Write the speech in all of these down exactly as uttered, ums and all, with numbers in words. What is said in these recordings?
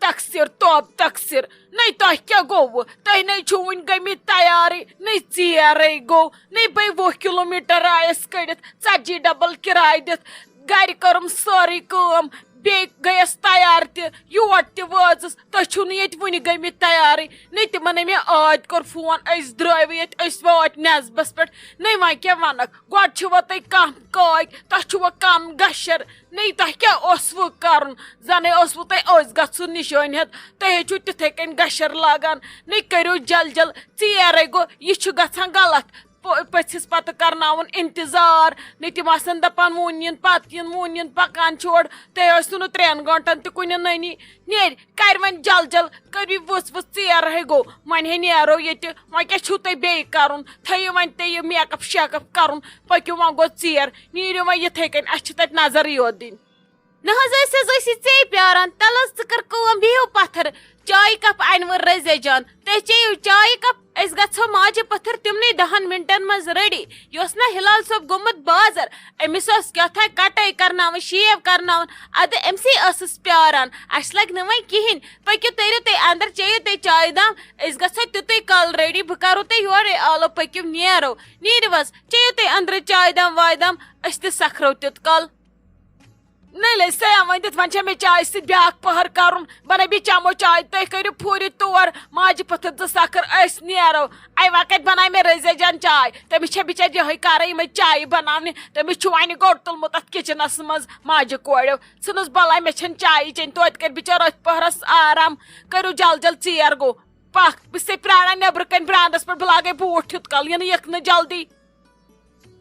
تقصیر، توب تقصیر۔ نَے تۄہہِ کیٛاہ گوٚوٕ؟ تُہۍ نَے چھِو وُنہِ گٔمٕتۍ تیارٕے، نَے ژیر گوٚو، نَے بَے وُہ کِلوٗ میٖٹر آیَس کٔڑِتھ، ژتجی ڈبل کِراے دِتھ، گرِ کٔرٕم سٲرٕے کٲم، بیٚیہِ گٔیَس تیار تہِ، یور تہِ وٲژٕس، تُہۍ چھِو نہٕ ییٚتہِ وُنہِ گٔمٕتۍ تیارٕے۔ نَے تِمن نَے مےٚ عٲدۍ کوٚر فون، أسۍ درٛاے وۄنۍ ییٚتہِ، أسۍ وٲتۍ نٮ۪صبس پٮ۪ٹھ۔ نَے وۄنۍ کیٛاہ وَنکھ، گۄڈٕ چھِ وۄنۍ تُہۍ کانٛہہ کٲگۍ، تۄہہِ چھُ وۄنۍ کم گشر۔ نَے تۄہہِ کیٛاہ اوسوٕ کرُن؟ زَنَے اوسوٕ تۄہہِ أسۍ گژھُن نِشٲنۍ ہٮ۪تھ، تُہۍ ہے چھِو تِتھَے کٔنۍ گشر لاگان۔ نَے کٔرِو جل جل، ژیر گوٚو، یہِ چھُ گژھان غلط۔ پو-، پٔژھِس پتہٕ کرناوُن انتظار، نَے تِم آسن دپان وُنۍ یِن پتہٕ یِن، وُنۍ یِن، پکان چھُ اورٕ۔ تُہۍ ٲسِو نہٕ ترٛٮ۪ن گٲنٛٹن تہِ کُنہِ نٔنی۔ نیرِ، کرِ وۄنۍ جل جل، کٔرِو وُژھ وُژھ، ژیر ہے گوٚو، وۄنۍ ہے نیرو ییٚتہِ۔ وۄنۍ کیٛاہ چھُو تۄہہِ بیٚیہِ کرُن؟ تھٲیِو وۄنۍ تُہۍ یہِ میک اپ شیک اپ کرُن، پٔکِو وۄنۍ گوٚو ژیر، نیٖرِو وۄنۍ یِتھَے کٔنۍ، اَسہِ چھِ تَتہِ نظر یوت دِنۍ۔ نہ حظ، أسۍ حظ ٲسی ژے پیاران، تَلہٕ حظ ژٕ کر کٲم، بِہِو پتھر، چایہِ کپ اَنہِ وۄنۍ رٔزے جان، تُہۍ چیٚیِو چایہِ کپ، أسۍ گژھو ماجہِ پتھر تِمنٕے دَہَن مِنٹَن منٛز ریڈی۔ یہِ اوس نہ ہلال صٲب گوٚمُت بازر، أمِس ٲس کیٛاہ تھانۍ کٹٲے کرناوٕنۍ، شیو کرناوُن، اَدٕ أمۍ سٕے ٲسٕس پیاران، اَسہِ لگہِ نہٕ وۄنۍ کِہیٖنۍ۔ پٔکِو تٔرِو تُہۍ اندر، چیٚیِو تُہۍ چایہِ دام، أسۍ گژھو تیُتُے کال ریڈی، بہٕ کرو تۄہہِ یورے آلو، پٔکِو نیرو، نیٖرِو حظ، چیٚیِو تُہۍ اندرٕ چایہِ دام وایہِ دام، أسۍ تہِ سکھرو تیُت کال۔ نٔلۍ ٲسۍ سیاہ ؤنِتھ، وۄنۍ چھےٚ مےٚ چایہِ سۭتۍ بیٛاکھ پٔہر کرُن۔ بنٲے بیٚیہِ چمو چاے، تُہۍ کٔرِو پھوٗرِ تور، ماجہِ پٔتھٕر زٕ سکھر، أسۍ نیرو۔ اَمہِ وقت بناے مےٚ رٔزیا جان چاے، تٔمِس چھےٚ بِچارِ یِہوٚے کارٕے یِمَے چایہِ بناونہِ، تٔمِس چھُ وۄنۍ گوٚٹ تُلمُت اَتھ کِچنَس منٛز ماجہِ کورٮ۪و۔ ژھٕنُس بلاے، مےٚ چھَنہٕ چایی چیٚنۍ، توتہِ کٔرۍ بِچٲرۍ أتھۍ پٔہرَس آرام۔ کٔرِو جل جل، ژیر گوٚو۔ پکھ، بہٕ چھسے پراران نیبرٕ کنۍ برانڈس پٮ۪ٹھ، بہٕ لاگے بوٗٹھ تیُت کال، یِنہٕ یِکھ نہٕ جلدی۔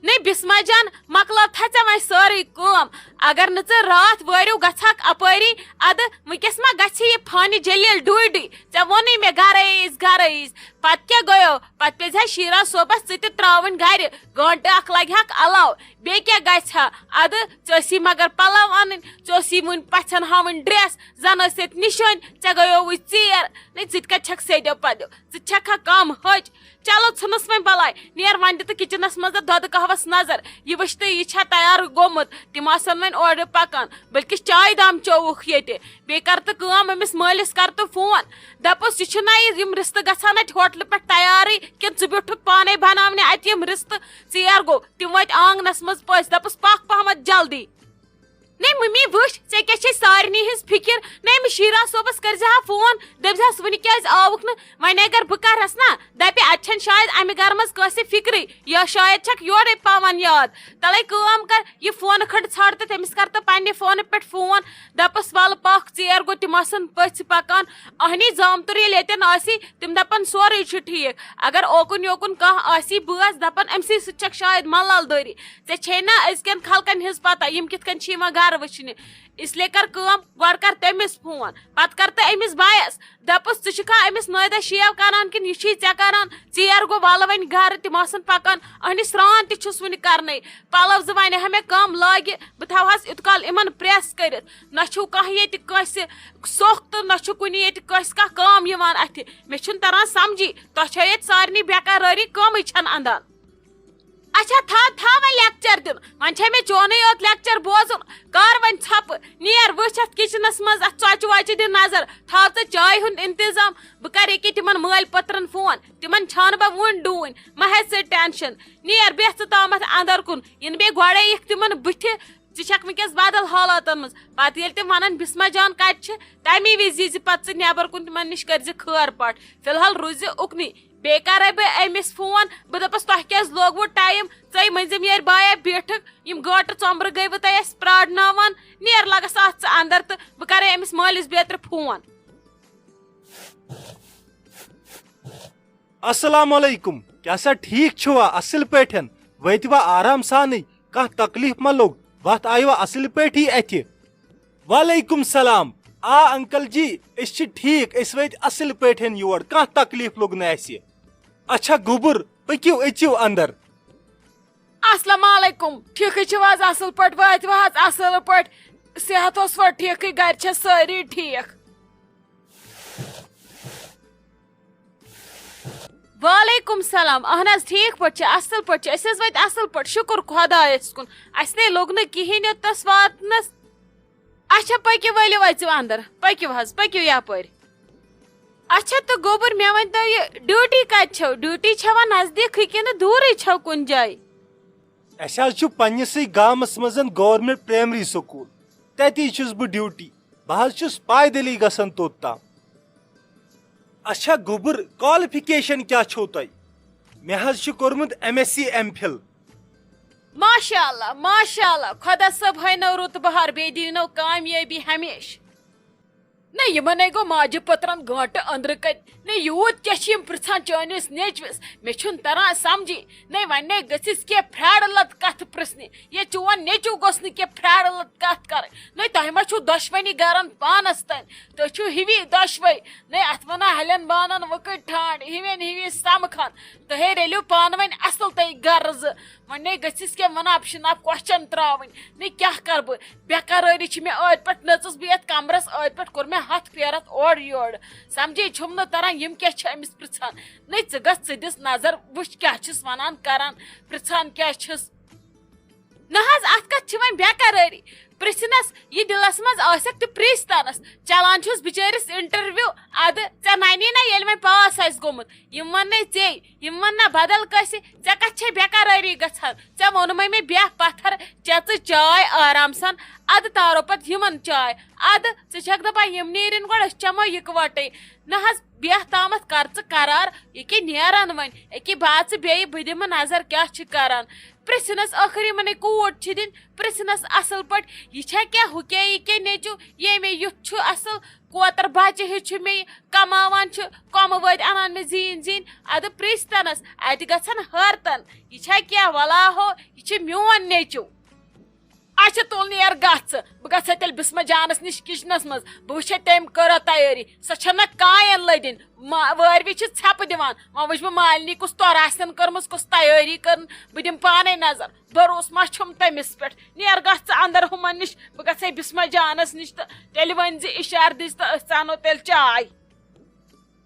نے بسمہ جان، مۄکلاو تھا ژےٚ وۄنۍ سٲرٕے کٲم۔ اگر نہٕ ژٕ راتھ وٲرِو گژھکھ اپٲری، ادٕ وٕنکیٚس ما گژھِ یہِ فانہِ جلیل ڈُوۍ ڈُوۍ؟ ژےٚ ووٚنُے مےٚ گرے أسۍ، گرے أسۍ۔ پتہٕ کیٛاہ گوٚیو؟ پتہٕ پیٚزِ ہا شیران صٲبس ژٕ تہِ ترٛاوٕنۍ گرِ۔ گٲنٹہٕ اکھ لگہِ ہاکھ علاوٕ۔ بیٚیہِ کیٛاہ گژھِ ہا؟ ادٕ ژےٚ ٲسی مگر پلو انٕنۍ، ژےٚ ٲسی وُنہِ پژھٮ۪ن ہاوٕنۍ ڈریس، زن ٲسۍ ییٚتہِ نِشٲنۍ، ژےٚ گٔیووُے ژیر۔ نے ژٕ تہِ کتہِ چھکھ سیٚدیو پدیو؟ ژٕ چھکھا کم ہج؟ چلو ژھٕنُس وۄنۍ بلاے، نیر وۄنۍ دِ تہٕ کچنس منٛز تہٕ دۄدٕ قہوس نظر، یہِ وٕچھ تہٕ یہِ چھا تیار گوٚمُت۔ تِم آسن وۄنۍ اورٕ پکان، بلکہِ چایہِ دام چووُکھ ییٚتہِ۔ بیٚیہِ کر تہٕ کٲم، أمِس مٲلِس کر تہٕ فون، دپُس، یہِ چھُنہ یہِ، یِم رِستہٕ گژھان اتہِ ہوٹلہٕ پٮ۪ٹھ تیارٕے، کِنہٕ ژٕ بیوٗٹھُکھ پانے بناونہِ اتہِ یِم رِستہٕ؟ ژیر گوٚو، تِم وٲتۍ آنگنس منٛز پٔژھۍ، دپُس، پکھ پہمتھ جلدی۔ نے ممی، وٕچھ، ژےٚ کیٛاہ چھے سارنٕے ہٕنٛز فِکِر؟ نے أمِس شیران صٲبس کٔرزِ ہا فون، دٔپزِ ہس، وُنہِ کیٛازِ آوُکھ نہٕ؟ وۄنۍ اگر بہٕ کرس نا، دپہِ، اتہِ چھنہٕ شاید امہِ گرٕ منٛز کٲنٛسہِ فِکرٕے، یا شاید چھکھ یورے پاوان یاد۔ تلے کٲم کر، یہِ فونہٕ کھنڈ ژھانڈ تہٕ تٔمِس کر تہٕ پننہِ فونہٕ پٮ۪ٹھ فون، دپس، ولہٕ پکھ، ژیر گوٚو، تِم آسن پٔژھۍ پکان۔ اہنی زامتُر ییٚلہِ ییٚتٮ۪ن آسی، تِم دپن، سورُے چھُ ٹھیٖک۔ اگر اوکُن یوکُن کانٛہہ آسی بٲژ، دپن، أمۍ سٕے سۭتۍ چھکھ شاید ملال دٲری۔ ژےٚ چھے نا أزکٮ۪ن خلقن ہٕنٛز پتہ، یِم کِتھ کٔنۍ چھِ یِوان گرٕ وٕچھنہِ؟ اس لیے کر کٲم، گۄڈٕ کر تٔمِس فون، پتہٕ کر تہٕ أمِس بایس۔ دپُس، ژٕ چھُکھا أمِس نٲیدہ شیو کران کِنہٕ یہِ چھُے ژےٚ کران؟ ژیر گوٚو، ولہٕ وۄنۍ گرٕ، تِم آسن پکان۔ اہنہِ سرٛان تہِ چھُس وُنہِ کرنے۔ پلو زٕ ونے ہا مےٚ کم لاگہِ، بہٕ تھاوہس یُت کال یِمن پریس کٔرِتھ۔ نہ چھُو کانٛہہ ییٚتہِ کٲنٛسہِ سوٚکھ تہٕ نہ چھُ کُنہِ ییٚتہِ کٲنٛسہِ کانٛہہ کٲم یِوان اتھِ۔ مےٚ چھُنہٕ تران سمجھی، تۄہہِ چھو ییٚتہِ سارنٕے بیقرٲری، کٲمٕے چھنہٕ اندان۔ اچھا، تھاو، تھاو وۄنۍ لیکچر دیُن۔ وۄنۍ چھے مےٚ چونُے یوت لیکچر بوزُن۔ کر وۄنۍ ژھۄپہٕ، نیر وٕچھ اتھ کچنس منٛز، اتھ ژۄچہِ وۄچہِ دِ نظر، تھاو ژٕ چایہِ ہُنٛد انتظام۔ بہٕ کرٕ ییٚکیٛاہ تِمن مٲلۍ پٔترن فون، تِمن چھانہٕ بہٕ وُنۍ ڈوٗنۍ۔ مہ ہےٚ ژٕ ٹینشن، نیر بیٚہہ ژٕ تامتھ اندر کُن، یِنہٕ بیٚیہِ گۄڈے یِکھ تِمن بٕتھِ۔ ژٕ چھکھ وٕنکیٚس بدل حالاتن منٛز۔ پتہٕ ییٚلہِ تِم ونن، بسمہ جان کتہِ چھِ، تمی وِزِ ییٖزِ پتہٕ ژٕ نٮ۪بر کُن، تِمن نِش کٔرزِ خٲر پاٹھۍ۔ فی الحال روٗزِ اُکنُے۔ بیٚیہِ کرے بہٕ أمِس فون، بہٕ دپس، تۄہہِ کیٛازِ لوگوُ ٹایم؟ ژٕے مٔنزِم یارِ بایا بیٖٹھٕکھ، یِم گٲنٹہٕ ژۄمبرٕ گٔیوٕ تۄہہِ اَسہِ پرٛارناوان۔ نیر لگس اتھ ژٕ اندر تہٕ بہٕ کرے أمِس مٲلِس بیترِ فون۔ السلام علیکم، کیٛاہ سا ٹھیٖک چھِوا؟ اصٕل پٲٹھۍ وٲتِوا آرام سانٕے؟ کانٛہہ تکلیف ما لوٚگ؟ وتھ آیوا اصٕل پٲٹھی اتھِ؟ وعلیکم سلام۔ آ انکل جی، أسۍ چھِ ٹھیٖک، أسۍ وٲتۍ اصٕل پٲٹھۍ یور، کانٛہہ تکلیف لوٚگ نہٕ اَسہِ۔ اچھا گوٚبُر، پٔکِو أژِو اندر۔ السلام علیکم، ٹھیٖکھٕے چھِو حظ؟ اصٕل پٲٹھۍ وٲتِوٕ حظ؟ اصٕل پٲٹھۍ، صحت اوسوا ٹھیٖکھٕے؟ گرِ چھا سٲری ٹھیٖک؟ وعلیکم سلام، اہن حظ ٹھیٖک پٲٹھۍ چھِ، اصٕل پٲٹھۍ چھِ، أسۍ حظ وٲتۍ اصٕل پٲٹھۍ، شُکُر خۄدایس کُن، اَسہِ نے لوٚگ نہٕ کِہیٖنۍ یوٚتَس واتنَس۔ اچھا، پٔکِو، ؤلِو، أژِو اندر، پٔکِو حظ، پٔکِو یپٲرۍ۔ اچھا، تہٕ گوٚبُر، مےٚ ؤنۍ تو، یہِ ڈیوٹی کتہِ چھو؟ ڈیوٹی چھوا نزدیٖکھٕے کِنہٕ دوٗرٕے چھو کُنہِ جایہِ؟ اسہِ حظ چھُ پننِسٕے گامس منٛز گورنمنٹ پرایمری سکوٗل، تتی چھُس بہٕ ڈیوٹی۔ بہٕ حظ چھُس پیدلی گژھان توٚت تام۔ اچھا گوٚبُر، کوالیفکیشن کیٛاہ چھو تۄہہِ؟ مےٚ حظ چھُ کوٚرمُت M S C M Phil. ماشاء اللہ، ماشاء اللہ، خۄدا صٲب ہٲینو رُت بہار، بیٚیہِ دِینو کامیٲبی ہمیشہٕ۔ نہ، یِمن ہے گوٚو ماجہِ پٔترن گٲنٹہٕ أنٛدرٕ کَنۍ۔ نہ، یوٗت کیٛاہ چھِ یِم پرٛژھان چٲنِس نیٚچوِس؟ مےٚ چھُنہٕ تران سمجھی۔ نہ، وۄنۍ نے گٔژھِس کینٛہہ پھرٛاڑٕ لت کتھٕ پرٛژھنہِ۔ یہِ چون نیٚچو گوٚژھ نہٕ کینٛہہ پھرٛاڑٕ لت کتھ کرٕنۍ۔ نہ، تۄہہِ ما چھُو دۄشوٕنی گرن پانس تام؟ تُہۍ چھِو ہِوی دۄشوے۔ نہ، اتھ ونان ہلٮ۪ن بانن وٕکٕٹۍ ٹھانڈ، ہِوٮ۪ن ہِوی سمکھان۔ تُہۍ ہے رٔلِو پانہٕ ؤنۍ اصل تُہۍ گرٕ زٕ۔ وۄنۍ نے گٔژھِس کینٛہہ ونان اپشن اپشن تراوٕنۍ۔ نہ، کیٛاہ کرٕ بہٕ؟ بے قرٲری چھِ مےٚ ٲدۍ پٮ۪ٹھ نٔژٕس بہٕ یتھ کمرس، ٲدۍ پٮ۪ٹھ کوٚر مےٚ ہتھ پھیرتھ اورٕ یورٕ۔ سمجھے چھُم نہٕ تران یِم کیٛاہ چھِ أمِس پرژھان۔ نٔژ ژٕ گژھ، ژٕ دِس نظر، وٕچھ کیٛاہ چھِس ونان کران، پرژھان کیٛاہ چھِس۔ نہ حظ، اتھ کتھ چھِ وۄنۍ بے قرٲری؟ پرژھنس یہِ دِلس منٛز آسٮ۪کھ تہٕ پرژھ تنس۔ چلان چھُس بچٲرِس انٹرویو۔ ادٕ ژےٚ ننی نہ ییٚلہِ وۄنۍ پاس آسہِ گوٚمُت، یِم وننے ژے، یِم ون نہ بدل کٲنٛسہِ۔ ژےٚ کتھ چھے بے قرٲری گژھان؟ ژےٚ ووٚنمے مےٚ بیٚہہ پتھر، چےٚ ژٕ چاے آرام سان، ادٕ تارو پتہٕ یِمن چاے۔ ادٕ ژٕ چھکھ دپان یِم نیرن گۄڈٕ، أسۍ چمو یکوٹے۔ نہ حظ، بیٚہہ تامتھ کر ژٕ قرار، یہِ کیٛاہ نیرن وۄنۍ؟ أکے بہٕ ژٕ بیٚیہِ، بہٕ دِمہٕ نظر کیٛاہ چھِ کران۔ پرژھنس ٲخر یِمن ہے کوٗٹ چھِ دِنۍ، پرژھنس اصل پٲٹھۍ، یہِ چھا کیٛاہ، ہُہ کیٛاہ، یہِ کیٛاہ نیٚچو، ییٚمے یُتھ چھُ اصل، کوتر بچہِ ہیوٗ چھُ مےٚ یہِ، کماوان چھُ، کۄمہٕ وٲدۍ انان مےٚ زیٖنۍ زیٖنۍ۔ ادٕ پرژھ تنس، اتہِ گژھن حٲرتن، یہِ چھا کیٛاہ، ولا ہو، یہِ چھُ میون نیٚچو۔ اچھا تُل نیر گژھ ژٕ، بہٕ گژھے تیٚلہِ بسمہ جانس نِش کچنس منٛز، بہٕ وٕچھے تٔمۍ کٔرا تیٲری، سۄ چھےٚ نہ کاین لٔدِنۍ۔ ما-، وٲروِ چھِ ژھٮ۪پہٕ دِوان، وۄنۍ وٕچھ بہٕ مالنی کُس تۄرٕ آسن کٔرمٕژ، کُس تیٲری کٔرٕن، بہٕ دِمہٕ پانے نظر۔ بروسہٕ ما چھُم تٔمِس پٮ۪ٹھ؟ نیر گژھ ژٕ اندر ہُمن نِش، بہٕ گژھے بسمہ جانس نِش تہٕ تیٚلہِ ؤنۍ زِ اشارٕ دِژ تہٕ أسۍ ژانو تیٚلہِ چاے۔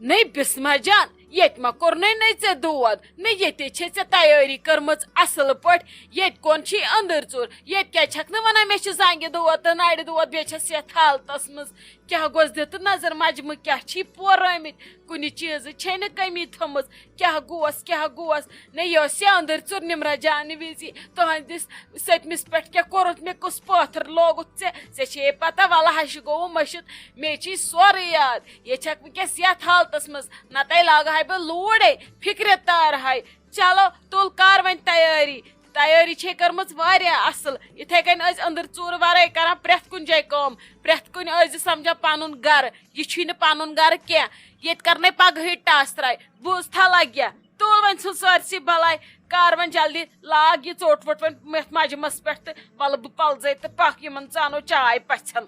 نٔے بسمہ جان، ییٚتہِ ما کوٚرنے نٔے ژےٚ دود؟ نہ ییٚتے چھے ژےٚ تیٲری کٔرمٕژ اصل پٲٹھۍ۔ ییٚتہِ کون چھُے أنٛدٕر ژوٗر؟ ییٚتہِ کیٛازِ چھکھ نہٕ ونان مےٚ چھِ زنٛگہِ دود تہٕ نرِ دود، بیٚیہِ چھس یتھ حالتس منٛز؟ کیٛاہ گوٚژھ دِتہٕ نظر مجمہٕ کیٛاہ چھی پورٲمٕتۍ؟ کُنہِ چیٖزٕچ چھے نہٕ کٔمی تھٲمٕژ۔ کیٛاہ گوس، کیٛاہ گوس؟ نہ یہِ ٲس یا أنٛدٕر ژوٗر نمرہ جانہِ وِزِ۔ تُہنٛدِس سٔتمِس پٮ۪ٹھ کیٛاہ کوٚرُتھ مےٚ، کُس پٲتھٕر لوگُتھ ژےٚ؟ ژےٚ چھے پتہ، ولہٕ ہشہِ گوٚوُم مٔشِتھ، مےٚ چھی سورُے یاد۔ ییٚتہِ چھکھ وٕنکیٚس یتھ حالتس منٛز، نتہٕ لاگہٕ ہاے بہٕ لوٗڑے، فکرِ تارٕ ہاے۔ چلو، تُل کر وۄنۍ تیٲری۔ تیٲری چھے کٔرمٕژ واریاہ اصل۔ یِتھے کٔنۍ ٲسۍ أنٛدٕر ژوٗرٕ ورٲے کران پرٛٮ۪تھ کُنہِ جایہِ کٲم، پرٛٮ۪تھ کُنہِ ٲسۍ زِ سمجھان پنُن گرٕ۔ یہِ چھُے نہٕ پنُن گرٕ کینٛہہ۔ ییٚتہِ کرنے پگہٕے ٹاس تراے۔ بوٗز تھا لگیا؟ تُل وۄنۍ ژھٕن سٲرسٕے بلاے۔ کر وۄنۍ جلدی، لاگ یہِ ژوٚٹ ووٚٹ وۄنۍ یتھ مجمس پٮ۪ٹھ تہٕ ولہٕ بہٕ پلزے تہٕ پکھ یِمن ژانو چاے پژھٮ۪ن۔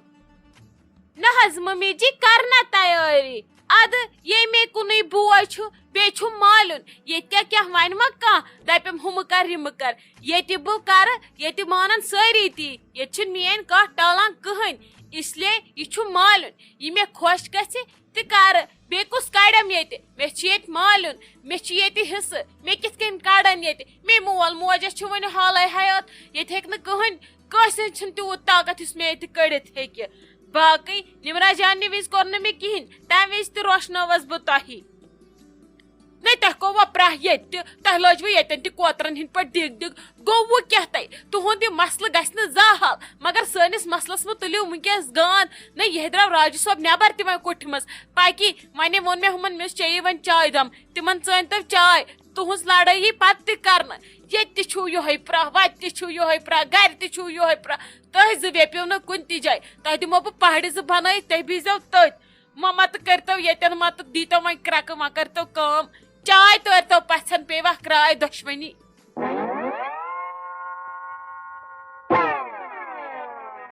نہ حظ ممی جی، کر نہ تیٲری۔ ادٕ ییٚمے کُنُے بوے چھُ، بیٚیہِ چھُ مالیُن۔ ییٚتہِ کیٛاہ کیٛاہ ونہِ ما کانٛہہ، دپٮ۪م ہُمہٕ کر، یِمہٕ کر۔ ییٚتہِ بہٕ کرٕ، ییٚتہِ مانن سٲری تی۔ ییٚتہِ چھُنہٕ میٲنۍ کتھ ٹالان کٕہٕنۍ۔ اس لیے یہِ چھُ مالیُن۔ یہِ مےٚ خۄش گژھِ، تہِ کرٕ۔ بیٚیہِ کُس کڑٮ۪م ییٚتہِ؟ مےٚ چھُ ییٚتہِ مالیُن، مےٚ چھُ ییٚتہِ حصہٕ، مےٚ کِتھ کٔنۍ کڑن ییٚتہِ؟ مےٚ مول موج چھُ وُنہِ حالے حیات، ییٚتہِ ہیٚکہِ نہٕ کٕہٕنۍ، کٲنٛسہِ ہٕنٛز چھُنہٕ تیوٗت طاقت یُس مےٚ ییٚتہِ کٔڑِتھ ہیٚکہِ۔ باقٕے نِمرا جاننہِ وِزِ کوٚر نہٕ مےٚ کِہیٖنۍ، تَمہِ وِزِ تہِ روشنٲوٕس بہٕ تۄہی۔ نَے، تۄہہِ گوٚوا پرٛاہ ییٚتہِ تہِ؟ تۄہہِ لٲجوٕ ییٚتٮ۪ن تہِ کوترن ہِنٛدۍ پٲٹھۍ دِگ دِگ؟ گوٚو وۄنۍ کیٛاہ تۄہہِ؟ تُہُنٛد یہِ مسلہٕ گژھِ نہٕ زانٛہہ حل، مگر سٲنِس مسلس مہ تُلِو وٕنکیٚس گان۔ نہ، یہِ درٛاو راجہِ صٲب نٮ۪بر تہِ وۄنۍ کوٹھِ منٛز۔ پاکی، وۄنۍ ووٚن مےٚ ہُمن، مےٚ اوس چیٚیی وۄنۍ چاے دم، تِمن ژٲنۍ تو چاے۔ تُہٕنٛز لڑٲے یی پتہٕ تہِ کرنہٕ۔ ییٚتہِ تہِ چھُو یِہوٚے پرٛاہ، وتہِ تہِ چھُو یِہوٚے پرٛاہ، گرِ تہِ چھُو یِہوٚے پرٛاہ۔ تُہۍ زٕ ویپِو نہٕ کُنہِ تہِ جایہِ۔ تۄہہِ دِمو بہٕ پہاڑِ زٕ بنٲیِتھ، تُہۍ بِہزیو تٔتھۍ۔ مہ متہٕ کٔرۍتو ییٚتٮ۪ن، متہٕ دیٖتو وۄنۍ کرٛٮ۪کہٕ، وۄنۍ کٔرۍتو کٲم، چاے تٲرۍتو پژھٮ۪ن، پیٚیہِ وکھ راے دۄشوٕنی۔